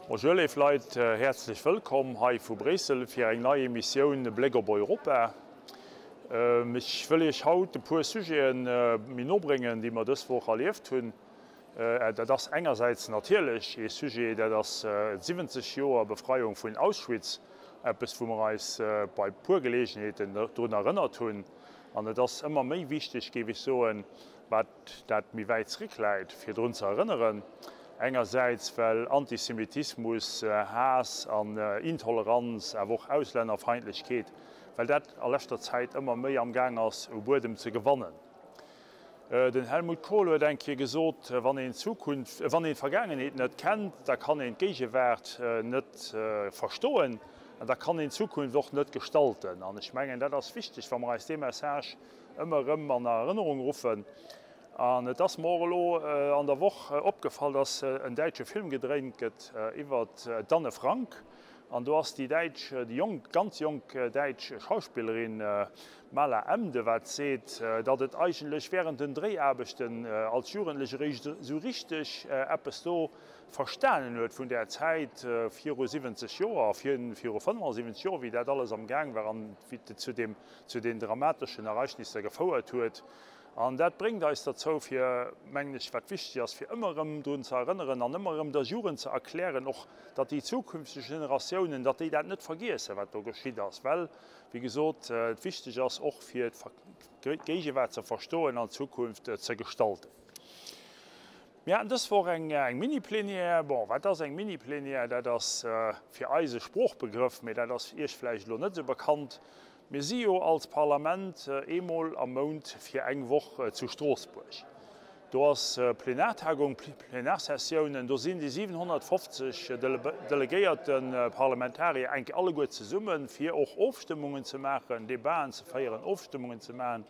Bonjour léif Leit, häerzlech wëllkomm hei vu Bréissel fir eng nei Emissioun Bléck op Europa. Ech wëll Iech haut e puer Sujete méi no bréngen, déi mer dës Woch erlieft hunn. Dat ass engersäits natierlech ee Sujet, dat ass d'70 Joer Befreiung vun Auschwitz, eppes wou mer eis bei puer Geleegenheeten drun erënnert hunn. An et ass ëmmer méi wichteg, géif ech soen, wat dat méi wäit zréckläit, fir drun ze erënneren. Engersäits well Antisemitismus, Haass an Intoleranz, awer och Auslännerfeindlechkeet, well dat a leschter Zäit ëmmer méi amgaang ass u Buedem ze gewannen. Den Helmut Kohl huet eng Kéier gesot, Wann een d'Zukunft, wann een d'Vergaangenheet net kennt, da kann een d'Géigewaart net verstoen an da kann een d'Zukunft och net gestalten. An ech mengen, dat ass wichteg, wa mer eis dee Message ëmmer erëm an Erënnerung ruffen. An et ass mer och elo an der Woch opgefall, dass en däitsche Film gedréint gëtt iwwer d'Anne Frank. An do ass déi däitsch, déi jonk, ganz jonk däitsch Schauspillerin Mala Emde, wat seet, datt et eigentlech wärend den Dréiaarbechten als Jugendlech eréischt esou richteg eppes do verstanen huet vun där Zäit viru 70 Joer, viru 75 Joer, wéi dat alles am Gaang war an wéi et zu deem, zu den dramateschen Ereignisser gefouert huet. An dat bréngt eis derzou, fir, mengen ech, wat wichteg ass, fir ëmmer erëm drun ze erënneren an ëmmer erëm der Jugend ze erklären och, datt déi zukünfteg Generatiounen, datt déi dat net vergiessen, wat do geschitt ass, well, wéi gesot, et wichteg ass och fir d'Géigewaart ze verstoen an d'Zukunft ze gestalten. Mir haten dës Woch eng Mini-Plénière. Bon, wat ass eng Mini-Plénière? Dat ass fir eis e Sproochbegrëff, mee dat ass Iech vläicht elo net esou bekannt. Mir si jo als Parlament eemol am Mount fir eng Woch zu Stroossbuerg. Do ass Plenartagung, Plenarsessiounen, do sinn déi 750 delegéierte Parlamentarier enk alleguer zesummen, fir och Ofstëmmungen ze maachen, Debaten ze féieren, Ofstëmmungen ze maachen.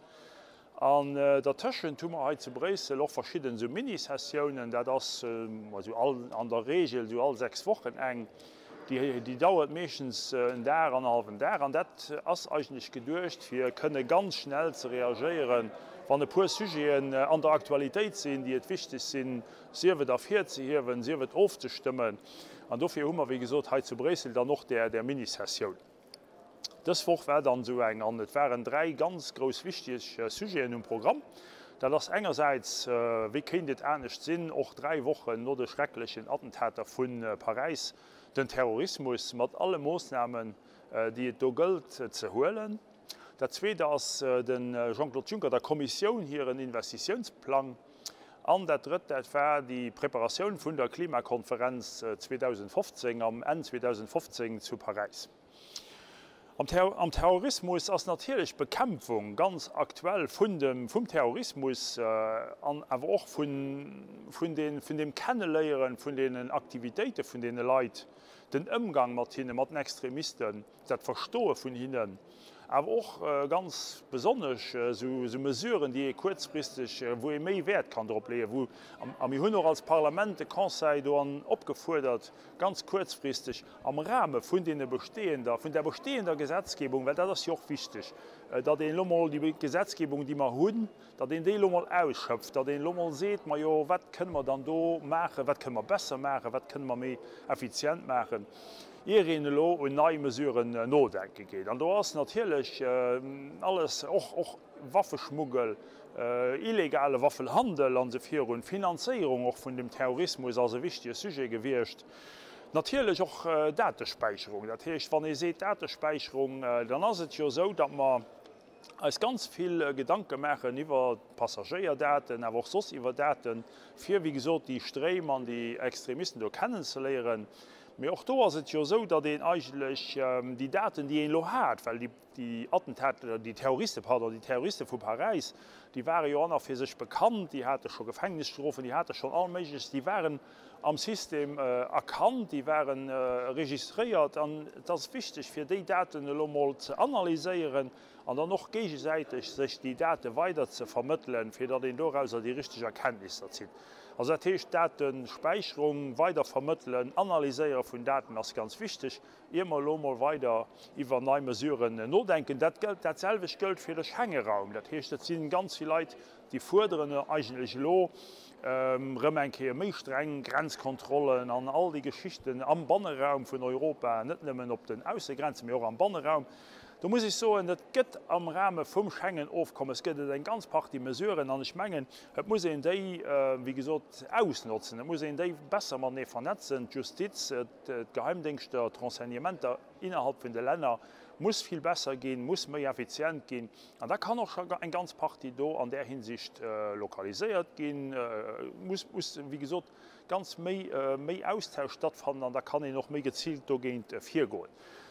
An dertëschent hu mer hei zu Bréissel och verschidden esou Minisessiounen. Dat ass esou all, an der Regel esou all 6 Wochen eng. Déi, déi dauert meeschtens en Dag, annerhallwen Dag. An dat ass eigentlech geduecht, fir kënne ganz schnell ze reagéieren, wann e puer Sujeten an der Aktualitéit sinn, déi et wichteg sinn, sief et ervirzehiewen, sief et ofzestëmmen. An dofir hu mer, wéi gesot, hei zu Bréissel dann och där, där Minisessioun. Dës Woch war dann esou eng an et waren 3 ganz grouss wichteg Sujeten um Programm. Dat ass engersäits, wéi kéint et anescht sinn, och 3 Wochen no de schrecklechen Attentater vu Paräis, den Terrorismus mat alle Moossnamen, déi et do gëllt ze huelen. Dat zweet ass de Jean-Claude Juncker, der Kommissioun hiren Investitiounsplang. An dat drëtt, dat war déi Preparatioun vun der Klimakonferenz 2015, am Enn 2015 zu Paräis. Am Terrorismus ass natierlech d'Bekämpfung ganz aktuell vun dem, vum Terrorismus an awer och vun, vun den, vun dem Kenneléieren vun deenen Aktivitéite vun deene Leit, den Ëmgang mat hinnen, mat den Extremisten. dat Verstoe vun hinnen, awer och ganz besonnesch esou Mesuren, déi ee kuerzfristeg, wou ee méi Wäert kann drop leeën, wou, a mir hunn och als Parlament de Conseil do an opgefuerdert, ganz kuerzfristeg am Rahme vun deene bestehender, vun der bestehender Gesetzgebung, well dat ass jo och wichteg, datt een elo mol déi Gesetzgebung, déi mer hunn, datt een déi elo mol ausschöpft, datt een elo mol seet, majo, wat kënne mer dann do maachen, wat kënne mer besser maachen, wat kënne mer méi effizient maachen, ier een elo un nei Mesuren nodenke geet. An do ass natierlech alles, och, och Waffeschmuggel, illegale Waffenhandel an esou virun, Finanzéierung och vun dem Terrorismus ass e wichtige Sujet gewiescht. Natierlech och Datespäicherung. Dat heescht, wann ee seet Datespäicherung, dann ass et jo esou, datt mer eis ganz vill Gedanke maachen iwwer Passagéierdaten, awer och soss iwwer Daten, fir, wéi gesot, déi Stréim an déi Extremisten do kennenzeléieren. Mee och do ass et jo esou, datt een eigentlech déi Daten, déi een elo hat, well déi Attentat, déi Terroriste, pardon, déi Terroriste vu Paräis, déi ware jo an a fir sech bekannt, déi hate scho Gefängnisstrofen, déi hate schonn all Méigleches, déi waren am System erkannt, déi ware registréiert. An et ass wichteg, fir déi Daten elo mol ze analyséieren an dann och géigesäiteg sech déi Date weider ze vermëttelen, fir datt een dorauser déi richteg Erkenntnisser zitt. Also dat heescht, Datespäicherung, Weidervermëttelen, Analyséiere vun Daten ass ganz wichteg, ier mer elo mol weider iwwer nei Mesuren nodenken. Dat gëllt, dat selwecht gëllt fir de Schengeraum. Dat heescht, et si ganz vill Leit, déi fuerderen eigentlech elo. Erëm eng Kéier méi streng Grenzkontrollen an all déi Geschichten am Banneraum vun Europa, net nëmmen op den Aussegrenzen, mee och am Banneraum. Do muss ech soen, et gëtt am Rahme vum Schengen-Ofkommes gëtt et eng ganz Partie Mesuren an ech mengen, et muss een déi, wéi gesot, ausnotzen. Et muss een déi besser matenee vernetzen, d'Justiz, d'Geheimdéngschter, d'Renseignementer innerhalb vun de Länner muss vill besser ginn, muss méi effizient ginn. An da kann och scho eng ganz Partie do an där Hinsicht lokaliséiert ginn, muss, muss, wéi gesot, ganz méi, méi Austausch stattfannen an da kann een och méi geziilt dogéint virgoen.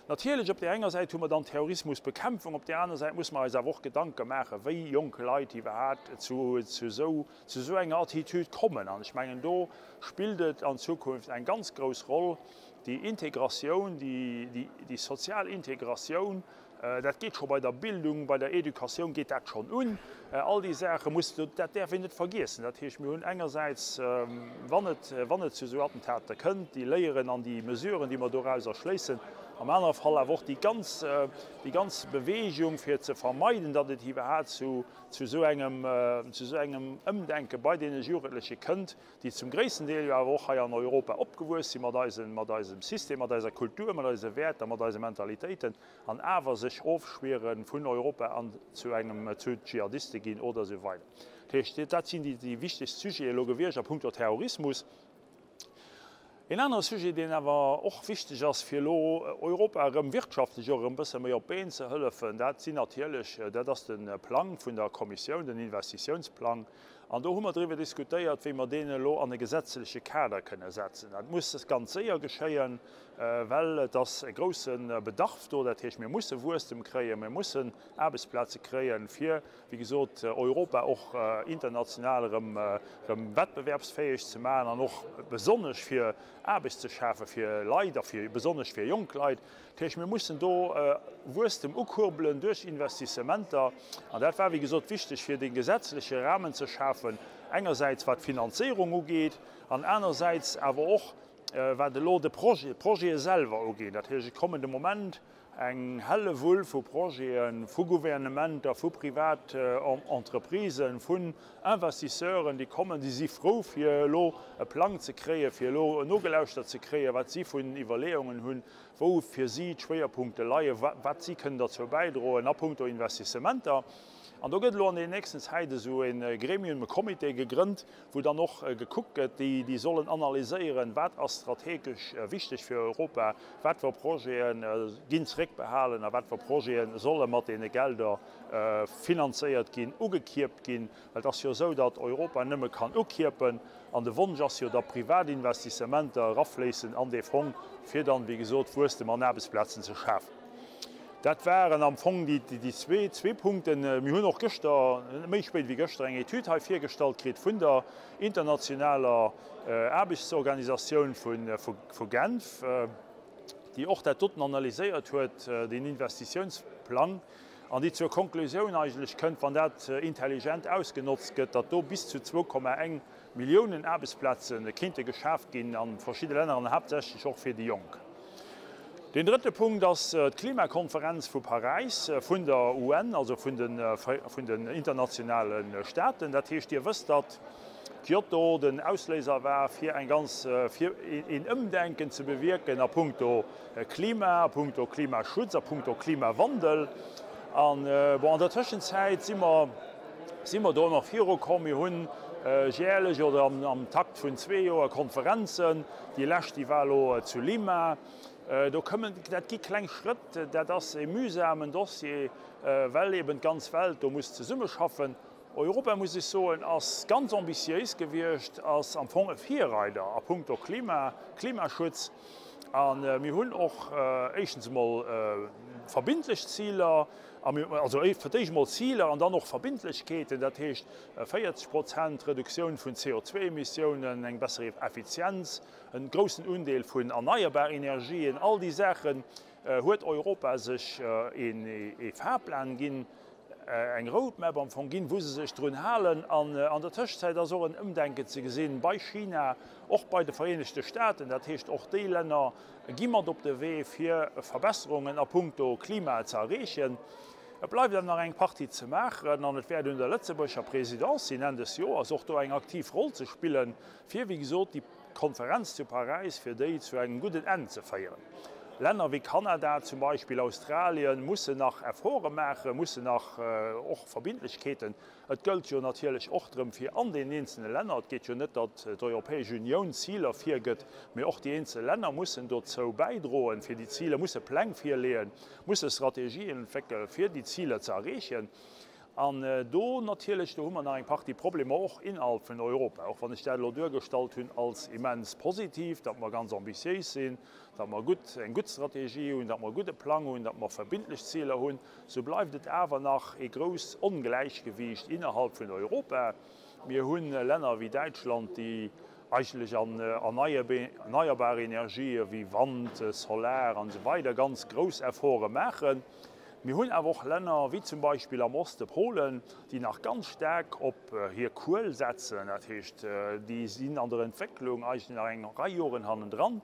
Natierlech, op där enger Säit hu mer dann d'Terrorismusbekämpfung, op där aner Säit muss mer eis awer och Gedanke maachen, wéi jonk Leit iwwerhaapt zu, zu esou, zu esou enger Attitüd kommen. An ech mengen, do spillt et an Zukunft eng ganz grouss Roll, déi Integratioun, déi, déi, déi sozial Integratioun, Dat geet scho bei der Bildung, bei der Educatioun geet dat schonn un. All déi Saache muss, dat däerf een net vergiessen. Dat heescht, mir hunn engersäits, wann et, wann et zu esou Attentater kënnt, déi Léieren an déi Mesuren, déi mer dorauser schléissen, am anere Fall awer och déi ganz, déi ganz Bewegung, fir ze vermeiden, datt et iwwerhaapt zu, zu esou engem, zu esou engem Ëmdenke bei deene Jugendleche kënnt, déi zum gréissten Deel jo awer och hei an Europa opgewuess sinn, mat eisen, mat eisem System, mat eiser Kultur, mat eise Wäerter, mat eise Mentalitéiten. an awer sech ofschwiere vun Europa an zu engem zu Dschihadiste ginn oder esou weider. Dat heescht, dat sinn déi wichtegst Sujete elo gewiescht a punkto Terrorismus. Een anere Sujet, deen awer och wichteg ass, fir elo Europa erëm wirtschaftlech och erëm e bësse méi op d'Been ze hëllefen, dat sinn natierlech, dat ass de Plang vun der Kommissioun, den Investitiounsplang. An do hu mer driwwer diskutéiert, wéi mer deen elo an e gesetzleche Kader kënne setzen. Dat muss ganz séier geschéien, well et ass e grousse Bedarf do. Dat heescht, mir musse Wuesstem kréien, mir mussen Aarbechtsplaze kréien, fir, wéi gesot, Europa och international erëm wettbewerbsfäeg ze maachen an och besonnesch fir Aarbecht ze schafe fir Leit a besonnesch fir jonk Leit. Dat heescht, mir mussen do Wuesstem ukurbelen duerch Investissementer. An dat war, wéi gesot, wichteg, fir dee gesetzleche Rahmen ze schafen, engersäits wat d'Finanzéierung ugeet an anersäits awer och wat elo de Projet, d'Projete selwer uginn. Dat heescht, et kommen de Moment eng Hellewull vu Projete vu Gouvernementer, vu Privatentreprisen, vun Investisseuren, déi kommen, déi si frou fir elo e Plang ze kréien, fir elo nogelauschtert ze kréien, wat si vun Iwwerleeungen hunn, wou fir si d'Schwéierpunkte leien, wat si kënnen derzou bäidroen a punkto Investissementer. An do gëtt elo an den nächsten Zäit esou e Gremium, e Comité gegrënnt, wou dann och gekuckt gëtt, déi, déi sollen analyséieren, wat ass strategesch wichteg fir Europa, wat fir Projete ginn zeréckbehalen a wat fir Projete solle mat deene Gelder finanzéiert ginn, ugekierpt ginn. Well et ass jo esou, datt Europa nëmme kann ukierpen an de Wonsch ass jo, datt privat Investissementer erafléissen an dee Fong, fir dann, wéi gesot, Wuesstem an Aarbechtsplazen ze schafen. Dat waren am Fong déi zwee Punkten. Mir hunn och gëschter, net méi spéit wéi gëschter, eng Etüd hei virgestallt kritt vun der internationaler Aarbechtsorganisatioun vu Genf, déi och dat doten analyséiert huet, deen Investitiounsplang, an déi zur Konklusioun eigentlech kënnt, wann dat intelligent ausgenotzt gëtt, datt do bis zu 2,1 Milliounen Aarbechtsplaze kéinte geschaaft ginn a verschidde Länner an haaptsächlech och fir déi Jonk. Deen drëtte Punkt ass d'Klimakonferenz vu Paräis vun der UN, also vun den internationale Staaten. Dat heescht, Dir wësst, datt Kyoto den Ausléiser war, fir eng ganz, fir een Ëmdenken ze bewierken a punkto Klima, a punkto Klimaschutz, a punkto Klimawandel. An, bon, an der Tëschenzäit si mer, si mer do ëmmer virukomm. Mir hunn jährlech oder am Takt vun zwee Joer Konferenzen. Déi lescht, déi war elo zu Lima. Do kommen, dat gi kleng Schrëtt, dat ass e mühsamen Dossier, well eben d'ganz Welt do muss zesummeschaffen. Europa, muss ech soen, ass ganz ambitiéis gewiescht, ass am Fong e Virreider a puncto Klima, Klimaschutz. A mir hunn och éischtens emol verbindlech Ziler, also fir d'éischt emol Ziler an dann och Verbindlechkeeten, dat heescht 40 Prozent Reduktioun vun CO2-Emissiounen, eng besser Effizienz, en groussen Undeel vun erneierbar Energien, all déi Saachen huet Europa sech ee Fahrplan ginn, eng Roadmap am Fong ginn, wou se sech drun halen. An an der Tëschzäit ass och en Ëmdenken ze gesinn bei China, och bei de Vereenegte Staaten. Dat heescht, och déi Länner gi mat op de Wee, fir Verbesserungen a puncto Klima ze erreechen. Et bleift awer nach eng Partie ze maachen an et wäert un der lëtzebuergescher Présidence sinn, Enn des Joers och do eng aktiv Roll ze spillen, fir, wéi gesot, déi Konferenz zu Paräis, fir déi zu engem gudden Enn ze féieren. Länner wéi Kanada zum Beispill, Australien, mussen nach Efforte maachen, mussen nach och Verbindlechkeeten Et gëllt jo natierlech och drëm, fir an deenen eenzelne Länner, et geet jo net, datt d'Europäesch Unioun Ziler virgëtt, mee och déi eenzel Länner mussen dozou bäidroen, fir déi Ziler, musse Pläng virleeën, musse Strategien entwéckelen, fir déi Ziler ze erreechen. An do natierlech, do hu mer nach eng Partie Problemer och innerhalb vun Europa, och wann ech dat elo duergestallt hunn als immens positiv, datt mer ganz ambitiéis sinn, datt mer gutt, eng gutt Strategie hunn, datt mer e gudde Plang hunn, datt mer verbindlech Ziler hunn, Sou bleift et awer nach ee grousst Ongläichgewiicht innerhalb vun Europa. Mir hu Länner wéi Däitschland, déi eigentlech an erneierbar Energië wéi Wand, Solar an esou weider ganz grouss Efforte maachen. Mir hunn awer och Länner wéi zum Beispill am Oste Polen, déi nach ganz staark op hir Kuel setzen. Dat heescht, déi sinn an der Entwécklung eigentlech nach eng Rei Joren hannendran.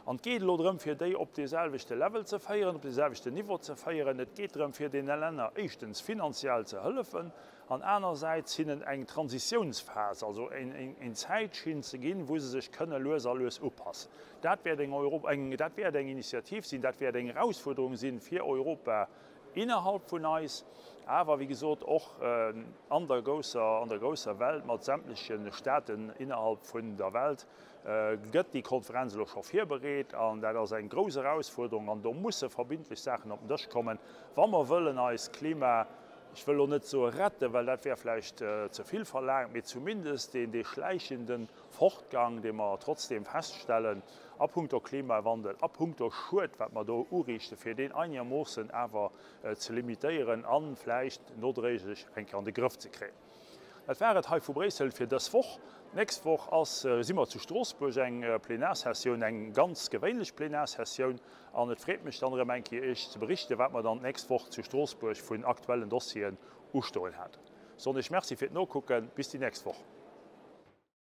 An et geet elo drëm, fir déi op dee selwechte Level ze féieren, op dee selwechten Niveau ze féieren. Et geet drëm, fir deene Länner éischtens finanziell ze hëllefen an anersäits hinnen eng Transitiounsphas, also eng Zäitschinn ze ginn, wou se sech kënne lues a lues upassen. Dat wäert eng eng, dat wäert eng Initiativ sinn, dat wäert eng Erausfuerderung sinn fir Europa innerhalb vun eis, awer wéi gesot och an der grousser, an der grousser Welt mat sämtleche Staaten innerhalb vun der Welt. Gëtt déi Konferenz elo scho virbereet an dat ass eng grouss Erausfuerderung an do musse verbindlech Saachen op den Dësch kommen, wa mer wëllen eist Klima, ech wëll elo net soe retten, well dat wär vläicht ze vill verlaangt, mee zumindest deen dee schläichende Fortgang, dee mer trotzdeem feststellen a puncto Klimawandel, a puncto Schued, wat mer do uriichten, fir deen einegermoossen awer ze limitéieren a vläicht nodréiglech eng Kéier an de Grëff ze kréien. Dat war et hei vu Bréissel fir dës Woch. D'nächst Woch ass, si mer zu Stroossbuerg, eng Plenarsessioun, eng ganz gewéinlech Plenarsessioun. An et freet mech dann erëm eng Kéier Iech ze berichten, wat mer dann d'nächst Woch zu Stroossbuerg vun aktuellen Dossieren ustoen haten. Soen Iech Merci fir d'Nokucken. Bis déi nächst Woch.